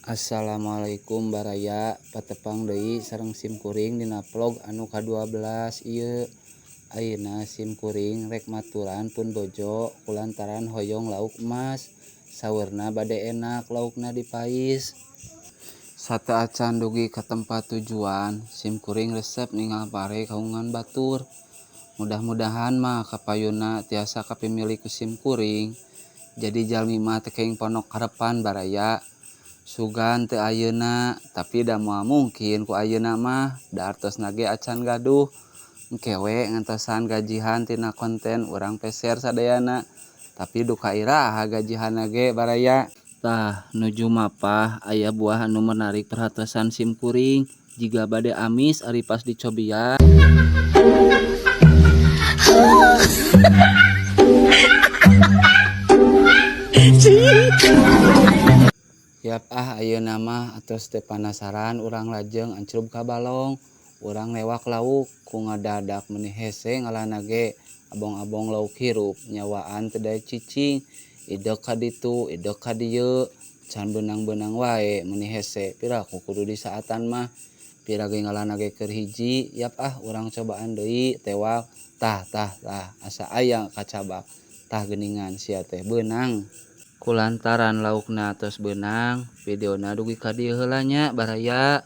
Assalamualaikum baraya, patepang deui sareng sim kuring dina vlog anu ka-12 ieu. Ayeuna sim kuring rek maturan pun bojo kulantaran hoyong lauk emas. Saurna bade enak laukna dipais. Sateuacan dugi ka tempat tujuan, sim kuring resep ningal pare kagungan batur. Mudah-mudahan mah kapayunna tiasa kapimilik ku sim kuring. Jadi jalmi mah teu kenging pondok karepan baraya. Sugan teu ayeuna, tapi da moal mungkin ku ayeuna mah, da artosna ge acan gaduh. Engke we ngantosan gajihan tina konten urang peser sadayana. Tapi duka iraha gajihanna ge baraya. Tah nuju mapah aya buah anu menarik perhatosan sim kuring, jiga bade amis ari pas dicobian. Yap ah ayeuna mah atos teu panasaran urang lajeng ancrub ka balong. Urang newak lauk ku ngadadak meuni hese ngalana ge abong-abong lauk hirup nyawaan teu daek cicing. Idek ka ditu idek ka dieu can beunang-beunang wae meuni hese piraku kudu disaatan mah. Pira ge ngalana ge keur hiji yap ah urang cobaan deui tewak tah tah tah asa aya kacabak tah geuningan sia teh beunang. Kulantaran laukna tos beunang, videona dugi ka dieu heula nya baraya.